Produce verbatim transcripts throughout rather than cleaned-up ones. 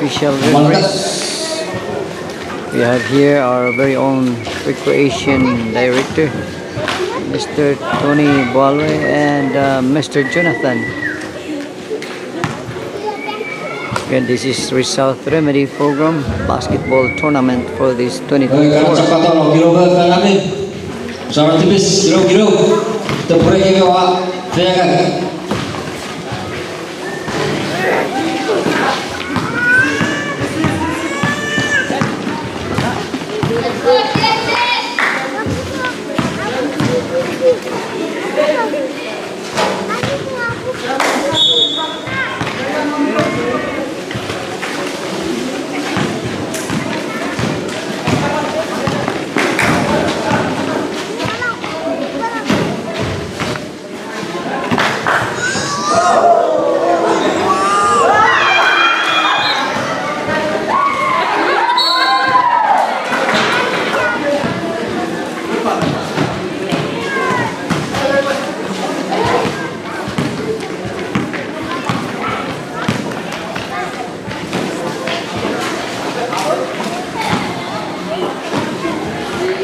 Official referees. We have here our very own recreation director, Mister Tony Boalwe, and uh, Mister Jonathan. Again, this is Result Remedy Program Basketball Tournament for this twenty twenty-four.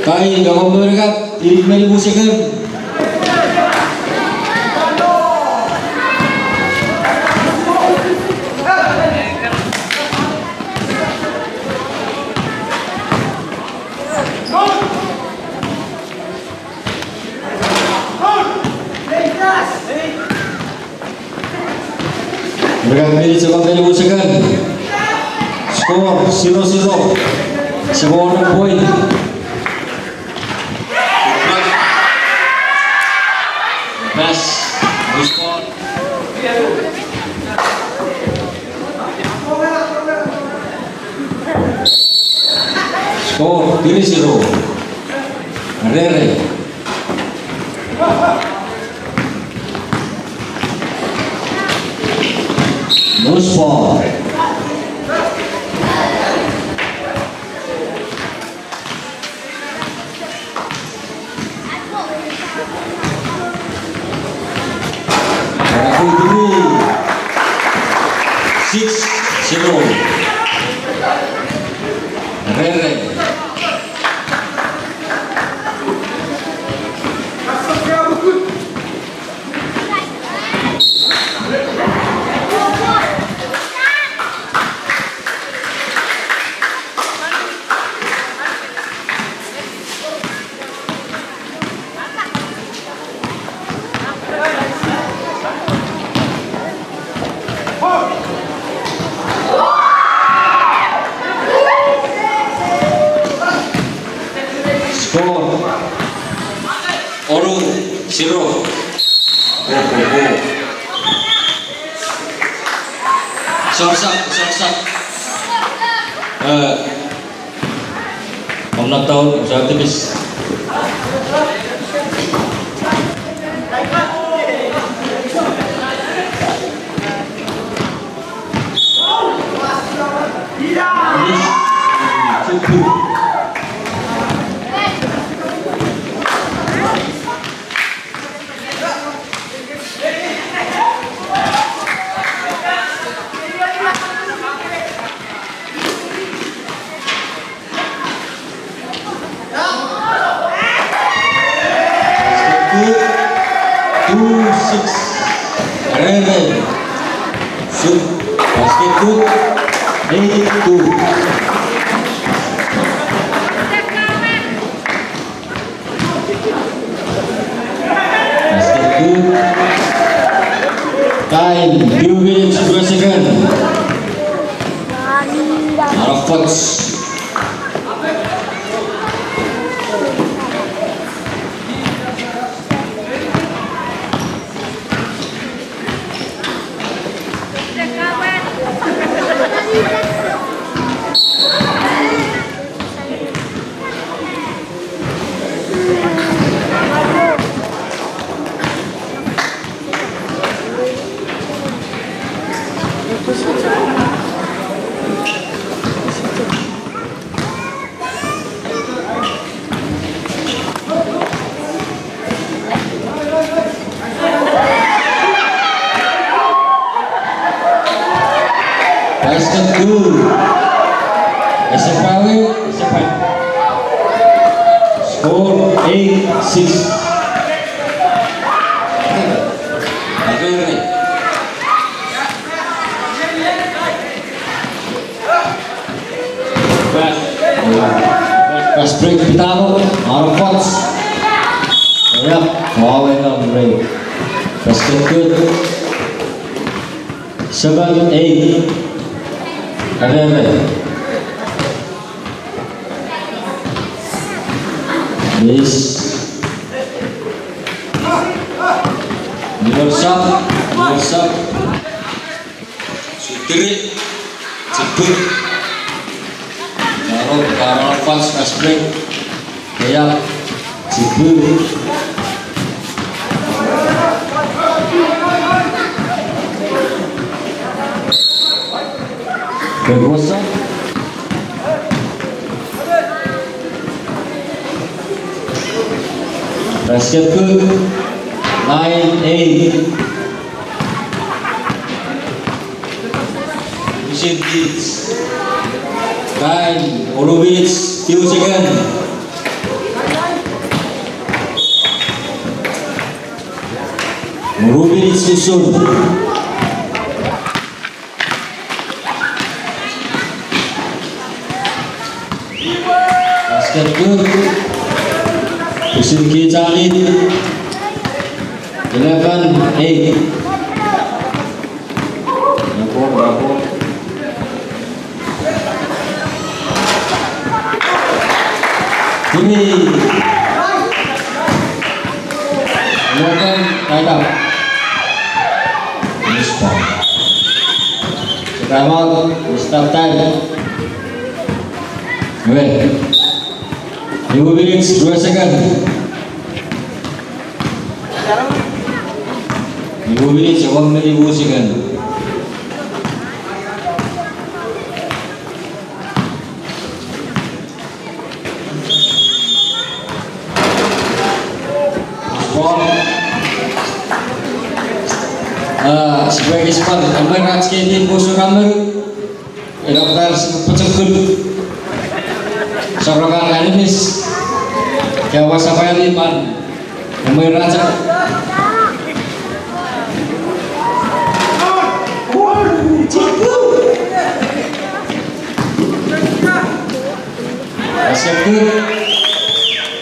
Kain, engon me unungat, inik me nimu second. Unungat minutes, engon me nimu second. Score, zero zero. Score point. Pass. Response. Score, three zero. Rere. Loose ball. Six zero. Rere. Score. Onu zero. Sorsa, sorsa. Eh, Om na taun, sa tipis. Basket two, two six. Rere. Shoot. Basket two, eight two. Basket two. Time, two minutes per second. Out of touch. Four, eight, six. Fast break, pitamo, out of bounds. Yep, foul on break. Basket good. Seven, eight. Arere. Miss. What's up? What's up? Sutiri. Tipu. Karo, karo, fast, fast break. Kea. Tipu. Good, what's up? Basket good. Nine, eight. Mission kids. Time. Oru minutes. Few second. Oru minutes to shoot. Basket good. Pusin kids are lead. Eleven, eight. Rapor, rapor. Three. Eleven, right up. Miss ball. Time out. Stop time. Wait. Two minutes, two second. Two minutes, one minute, two second. Ball. Ah, sipwe ekis pwan, emwe rach ketin pusu kameru. Ina pwan sipwe pochokun. Sorokan animis. Kewa sapali man. Emwe racha. Asepku.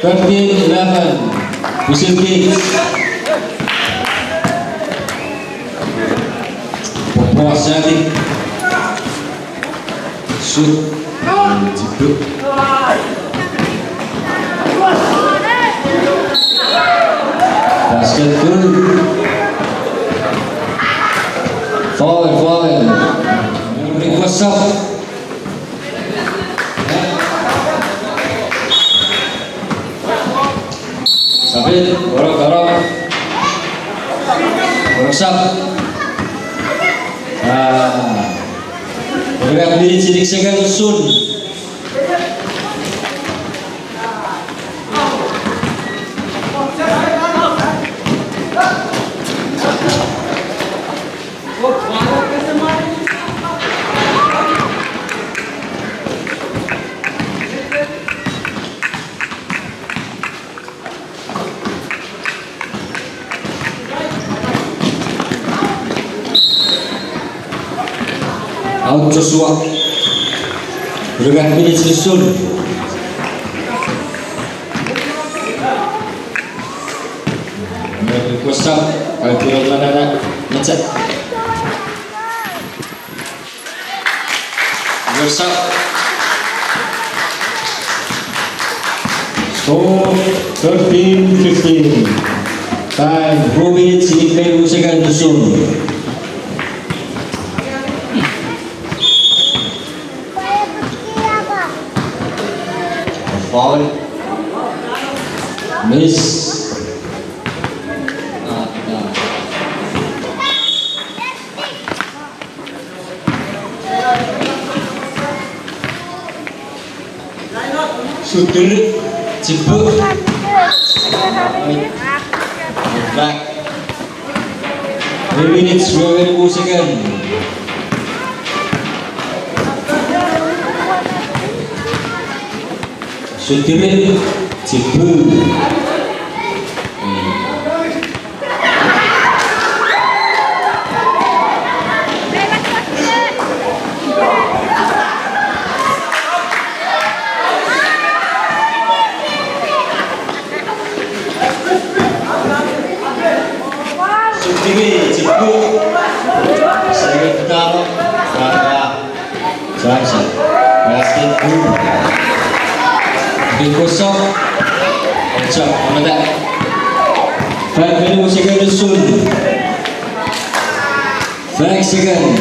Thirteen eleven. Pusin kids. Popo asali. Shoot. Tipu. Basket good. Foul, foul. Rick, what's up? Sapit, orok, orok. Orok sap. Ah. Orok minit sinik second usun. Out Joshua. Rugat minutes usun. What's up? Kau kiro lanana. What's up? What's up? Score thirteen fifteen. Time, four minutes, in favor, second to shoot. Foul. Miss. Ah, ah. Shooter, Chipu. Back. Three minutes, ruwe pusi second. Shooter. Sipu. Sukiri, sipu. Seven tano, Tara Johnson. Basket move. Big whistle. Heads up, on the back. Five minutes ago, soon. Thanks again.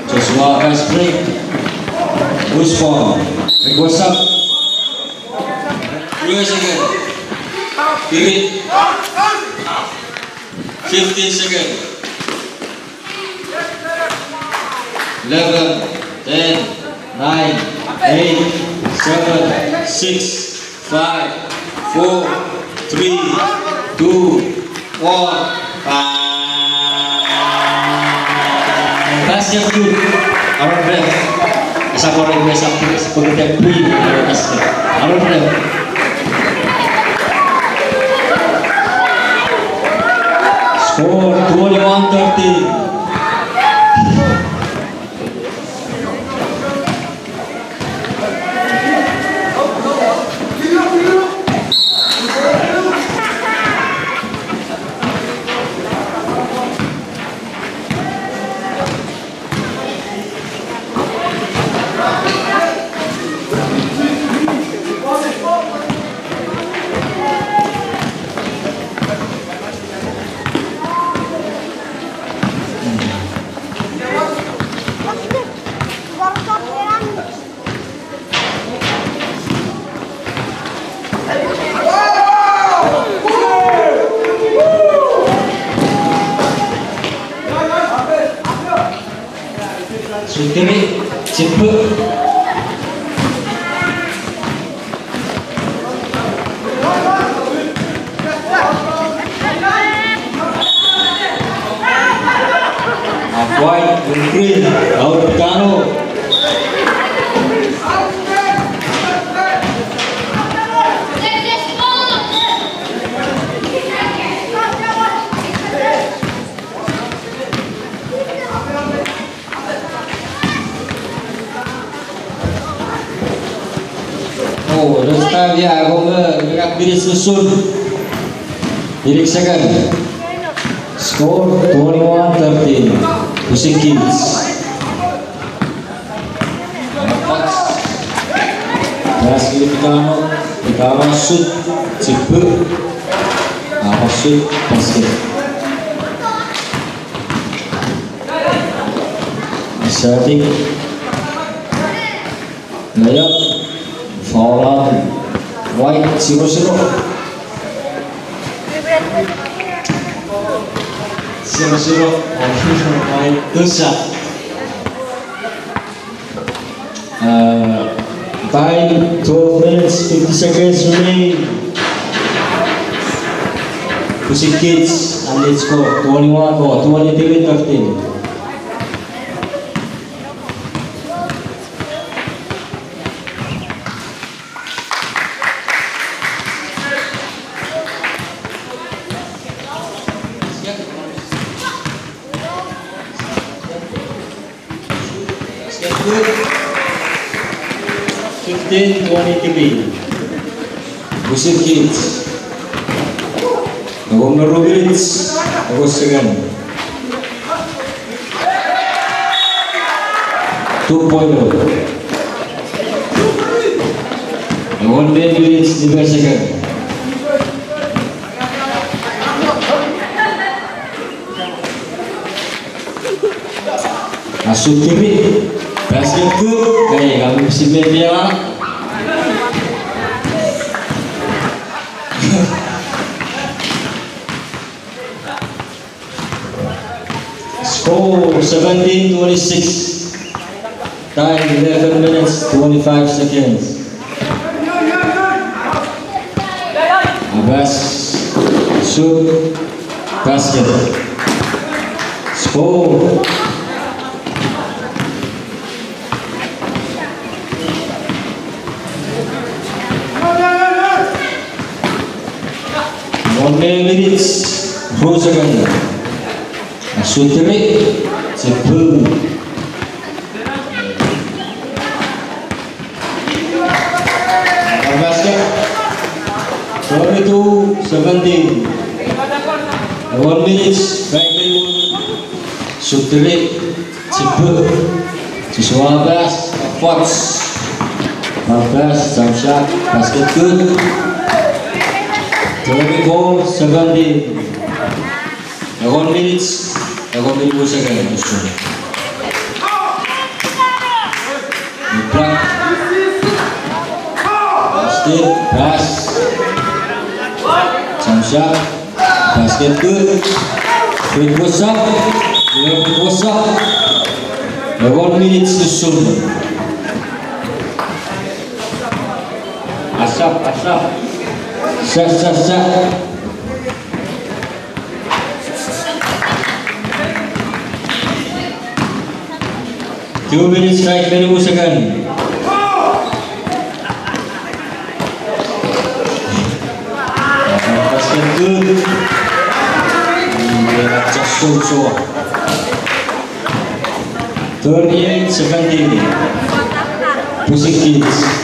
Joshua, fast break. Wishbone. Big whistle. Two seconds. Give it. Fifteen seconds. Eleven, ten, nine, eight, seven, six, five, four, three, two, one. Basket good. Aaron Rem. Esap Aaron Rem, esap, esap pokiten pin, basket. Aaron Rem. Score twenty-one thirteen. Sukiri, sipu. Half white, green, out, Kano. Oh, this time, yeah, I go, uh, we got minutes to shoot. Minutes second. Score twenty-one thirteen. Pusi Kids. Basket Tano, Tano shoot, sipu. Tano shoot, basket. Setting. Layup. Foul on. White, zero zero. Zero zero. White, two shot. Uh, time, twelve minutes, fifty seconds remaining. Pusi Kids, and let's go. Twenty-one, oh, twenty-three thirteen. Fifteen twenty-three. Pusi Kids. Nokon me rugrits, nokon second. Two point oh. Nokon me rugrits, nokon second. Asukiri. Basket good. Hey, kami mesti main dia lah. Score seventeen twenty-six. Time eleven minutes, twenty-five seconds. Abas, shoot, basket. Score. One minute, four second. Asutiri, tipu. Basket. Thirty-two seventeen. One minute, five minute. Asutiri, tipu. Just one pass, fots. One pass, jump shot, basket good. Thirty-four seventeen. Engon minutes, engon minutes second, usun. Block. Step, pass. Jump shot. Basket good. Pick what's up. Yeah, pick what's up. Engon minutes usun. Asap, asap. Sa, sa, sa. Two minutes, five minutes second. Basket good. Yeah, just so, so. Thirty-eight seventeen. Pussykids.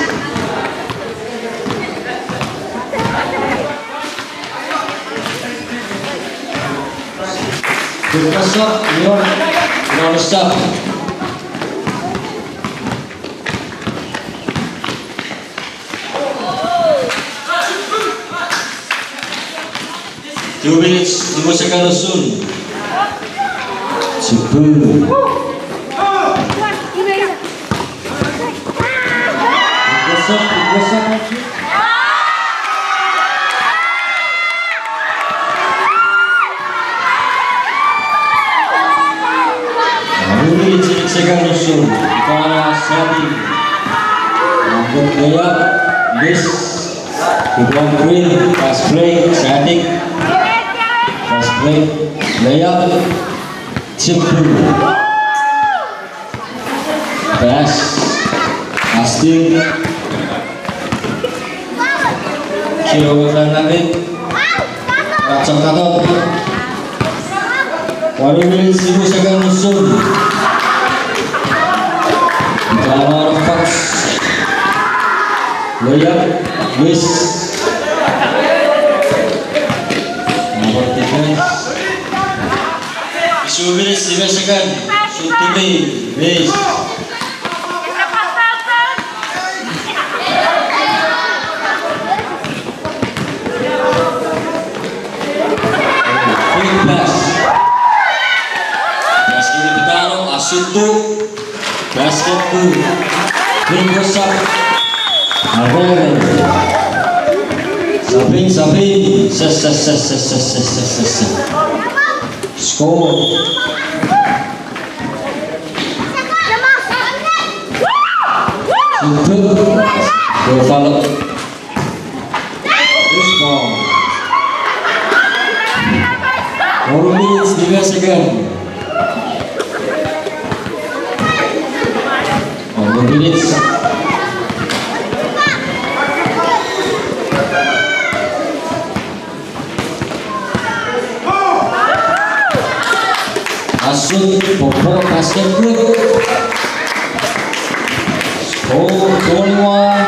Good pass up, Leon. Leon, stop. Two minutes, two seconds soon. Tipu. What's up? What's up? Aruni, six seconds soon. Kana sati. Good layup. Miss. Good one, green. Fast break. Static. Fast break. Layup. Chip through. Pass. Astig. Kiro Fernandez. Ratsa katon. One minute, six seconds soon. Kana fox. Layup. Miss. Number defense. Two minutes, eleven seconds. Shoot to me, please. Quick pass. Pass to Pitano, Asutu. Basket good. Big push up. Arrere. Sapin, sapin. Ses, ses, ses. Score. Good follow. This ball. One minutes, give us again. One minutes. Asut, Poporo, basket good. Score, twenty-one.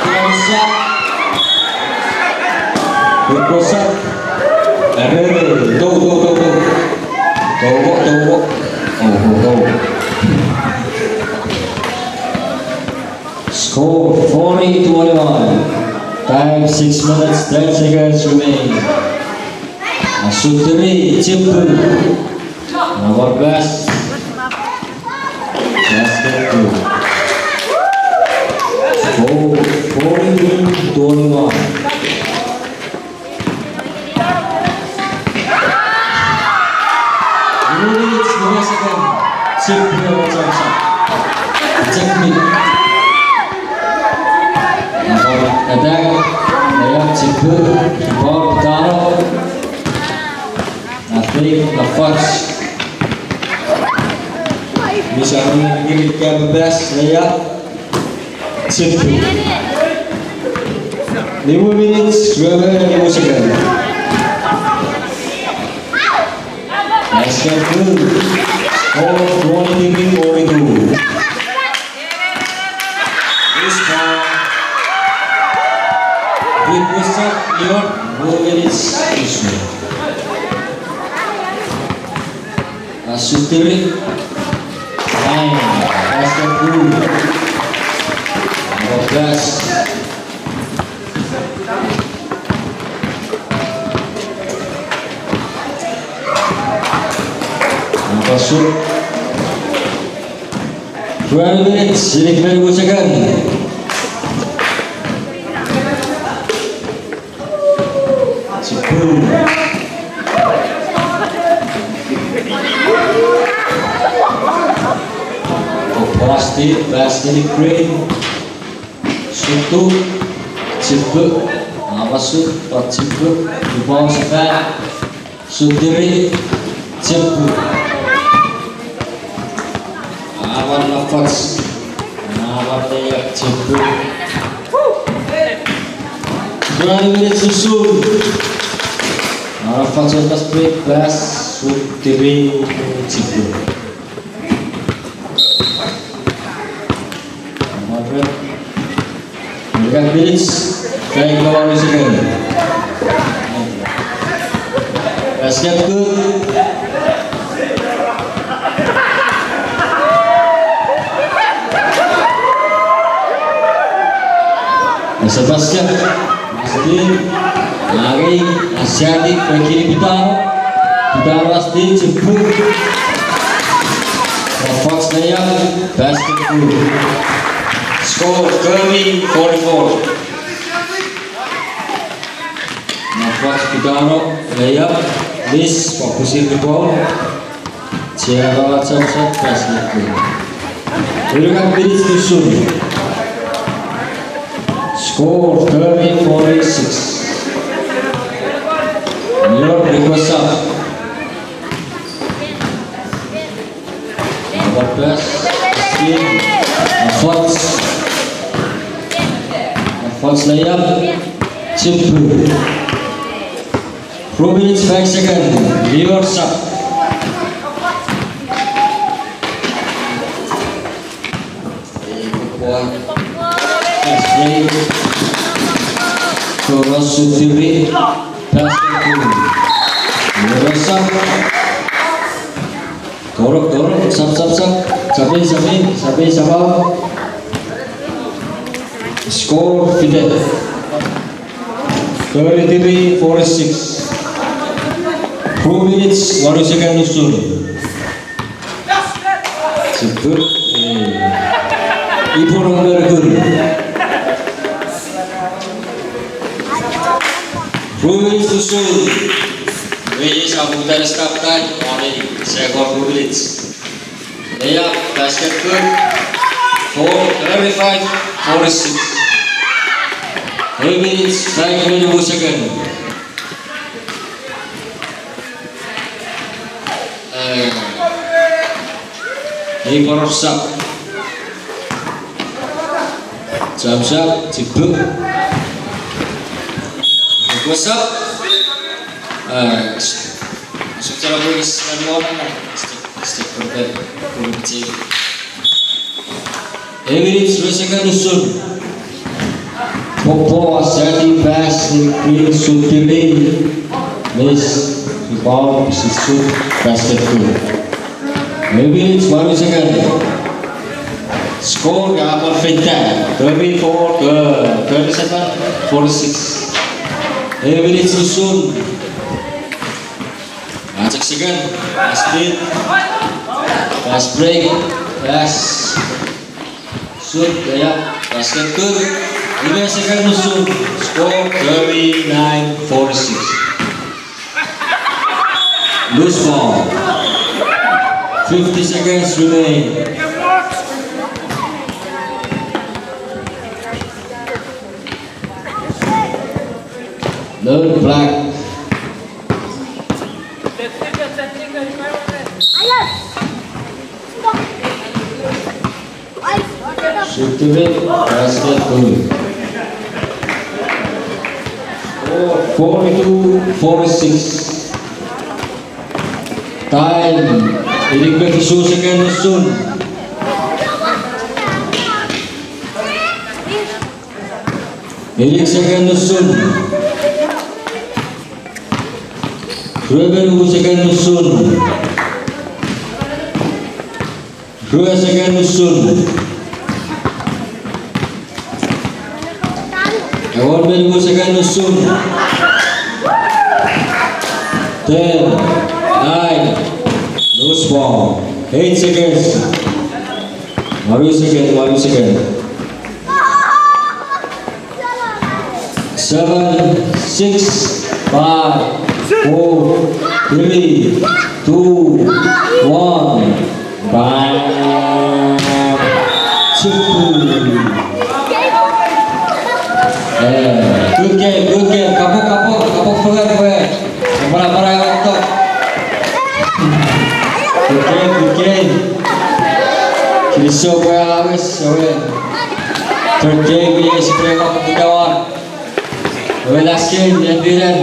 Close up. Good close up. Arrere, go, go, go, go. Go, go, go, go. Oh, go, go. Score forty twenty-one. Time six minutes, ten seconds remaining. Asutiri, Chipu. Another pass. Basket good. Score forty-two twenty-one. Minutes, minutes again. Chip, Chip, Chip. Check me. Attack. Layup, Chip. Ball, Pitano. Athletic, na fast. Bisa ngiri kapa pass, layup. Chip. Nimu minich, ruemon nimu second. Basket good. Score twenty-three forty-two. This ball. Big push up, Leon. Nimu minich, this one. Asutiri. Fine. Basket good. Our best. Pasuk. Twelve minutes, sinik me nimu second. Sipun. Opasti, basket green. Sutu, chipu, amasu, pa chipu, rebound sefan, sutiri, chipu. Awan nafach, awan leia chipu. Twenty minutes to shoot. Awan nafach, pass, break, pass, sutiri, chipu. Awan red. Got minutes. Thank you, Lord, again. Basket good. Ese basket. Still. Angei, asiati, pekini Pitaro. Pitaro asti, chipu. Fox layup, basket good. Score thirty forty-four. Fox Pitaro layup, miss, fokusi rebound. Siena bala chapchap, basket good. We've got minutes to shoot. Score thirty forty-six. Your request up. Number pass. Still. Fox. Fox layup. Chip. Two minutes, five seconds. Reverse up. Pass play. Torok, sutiri. Pass play. Torok, torok. Sap, sap, sap. Sapei, sapei, sapei, sapau. Score, fite. Thirty-three forty-six. Two minutes, wanu second usun. Siput, eh, iporong berekun. Ruins to shoot. Ruins a putar stop time, only second ruins. Layup, basket good. Four, thirty-five forty-six. Three minutes, five minutes second. Eh, ei porosap. Chap chap, chipu. What's up? Eh, s-, s-, Emily Sroseka Nusun. Popo asati pass ni Queen sutiri. Miss, rebound, sisut, basket good. Maybe it's one second. Score, ya, perfect time. Thirty-four, uh, thirty-seven, forty-six. Maybe it's Nusun. Ajak second. Pass feed. Pass break. Pass. Shoot, layup. Basket good. Lime second Nusun. Score thirty-nine forty-six. Loose ball. Fifty seconds remain. Lone Black. Shoot to it. Basket good. Forty-two forty-six. Time. Inik me fisu second usun. Inik second usun. Rue me nimu second usun. Rue second usun. Engon me nimu second usun. Ten, nine, lose ball. Eight seconds. Wanu second, wanu second. Seven, six, five, four, three, two, one. Bam. Chuku. Eh, good game, good game. Kapong, kapong, kapong fengen, fengen. Para, para, para. Good game, good game. Kinisou pwe a wes, ewe third game, mi esi pwe kapong kita wan. Ewe last game, en bilen.